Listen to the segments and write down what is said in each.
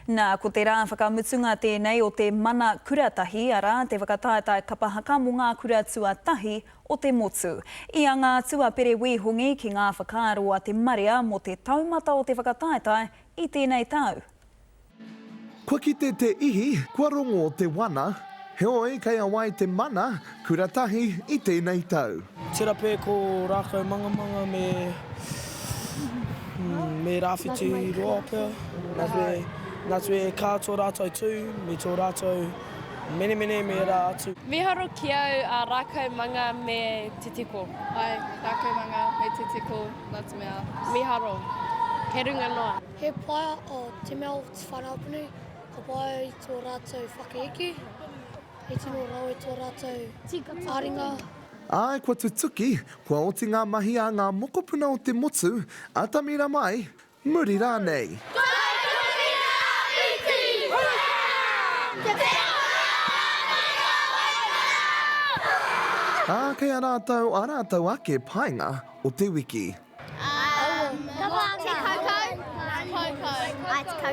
Nā, ko te rā whakamutunga tēnei o te Mana Kura Tahi, arā, te whakataetae kapa haka mō ngā kura tuatahi o te motu. I anga atu a Pere Wīhongi ki ngā whakaaro a te marea mō te taumata o te whakataetae i tēnei tau. Kua kite te ihi, kua rongo te wana, heoi kei a wai te mana, kura tahi i tēnei tau. Tera pē ko Rākau Mangamanga me me Rāwhiti Roa pea. Nā te mea, nā te mea e kā tō rātou tū me tō rātou menemene me ērā atu. Mīharo ki au a Rākau Manga me Te Tiko. Āe, Rākau Manga me Te Tiko, nā te mea. Mīharo. Kei runga noa. He pai a te mea o Te Whānau-a-Apanui, ka pai ai tō rātou whakaeke, he tino rawe tō rātou ā-ringa. Āe, kua tutuki, kua oti ngā mahi a ngā mokopuna o te motu, atamira mai, muri rānei. Ā, kei a rātou ā rātou ake painga o te wiki.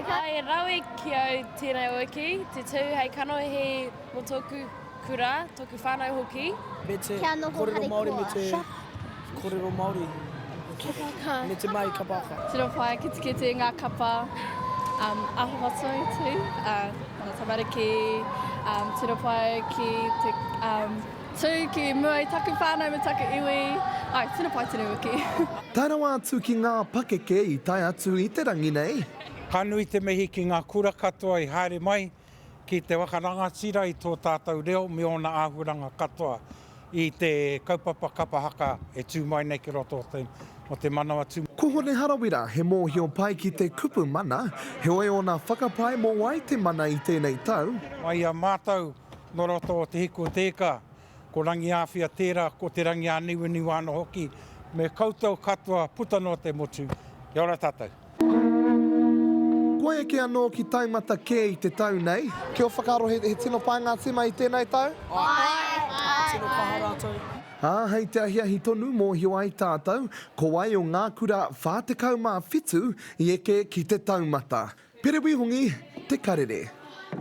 I rawe ki au tēnei wiki, te tū hei kanohi mō tōku kura, tōku whānau hoki. Me te kōrero Māori me te kōrero Māori me te mahi kapa haka. Tino pai ketekete ngā kapa aho matua i tū, ngā tamariki, tino pai ki te tū ki mua i taku whānau me taku iwi, āe, tino pai tēnei wiki. Tae rawa atu ki ngā pakeke i tae atu i te rangi nei. Ka nui te mihi ki ngā kura katoa i haere mai ki te whakarangatira i tō tātou reo me ōna āhuaranga katoa i te kaupapa kapa haka e tū mai nei ki roto o te Manawatū. Ko Hone Harawira he mōhio pai ki te kupu mana, heoi ōna whakapae mō wai te mana i tēnei tau. Mai i a mātou nō roto o Te Hiku o Te Ika, ko Rangiāwhia tērā, ko Te Rangiāniwaniwa anō hoki, me koutou katoa puta noa te motu, kia ora tātou. Kua eke anō ki taumata kē i te tau nei. Ki ō whakaaro he tino pai ngā tīma i tēnei tau? Āe! Tino kaha rātou. Ā, hei te ahiahi tonu mōhio ai tātou ko wai o ngā kura 47 i eke ki te taumata. Pere Wihongi, Te Karere.